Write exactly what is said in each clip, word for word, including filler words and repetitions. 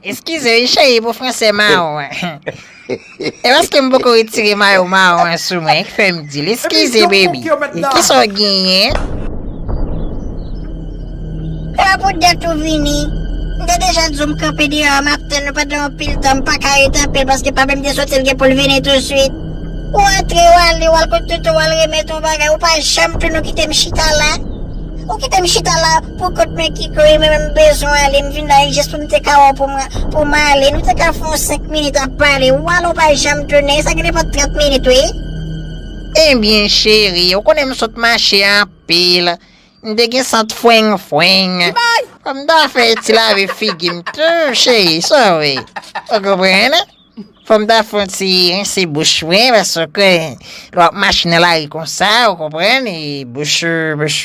Eskize wi cheri pou fransè mawon an. E paske m poko retire mayo mawon an sou mwen ki fè m di l. Eskize baby. E kisa w genyen? E pa pou dat ou vini. M te deja di w m kanpe deyò a, m ap tann ou pandan yon pil tan, m pa ka ret anpil paske papa m te soti l gen pou l vini tousuit. Ou antre, ou ale, ou al kot tonton, ou al remèt yon bagay, ou pa janm tounen, ou kite m chita la. Ou kite m chita la pou kont mwen Kiko, e mwen menm m bezwen ale, m vin la jis pou m te ka wè w pou m, pou m ale. Nou te ka fè yon senk minit ap pale, ou ale ou pa janm tounen, sa gen nenpòt trant minit wi. Ebyen cheri, ou konnen m sot mache anpil. M te gen sant fweng fweng. Fò m ta fè ti lave figi m tou, cheri, sove. Ou konprann? Fò m ta fè yon ti rense bouch mwen, paske lè w ap mache nan lari konsa, ou konprann, e bouch, bouch,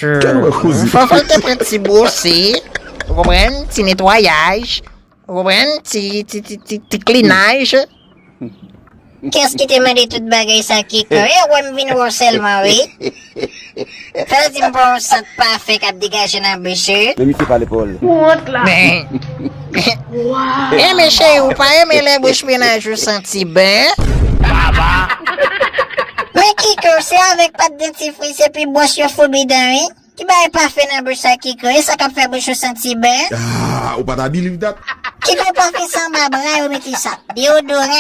fò, fò l te pran ti bwose, ou konprann, ti netwayaj, ou konprann, ti, ti, ti, ti, ti klinaj. Kiyès ki te mande tout bagay sa Kiko? E wè m vin wè w sèlman wi. Fè di m pa yon sant pafen k ap degaje nan bouch ou. Men misye pale pawòl. Ou wont la. Men. Enben cheri, ou pa renmen lè bouch mennaj ou santi bon? Men Kiko, se avèk pat dantifris epi bwòs yo foubi dan wi. Ki bagay pafen nan bouch sa Kiko? E sa k ap fè bouch ou santi bon? Ah, ou pa ta believe that. Kiko pafen se anba bra yo mete sa. Deodoran.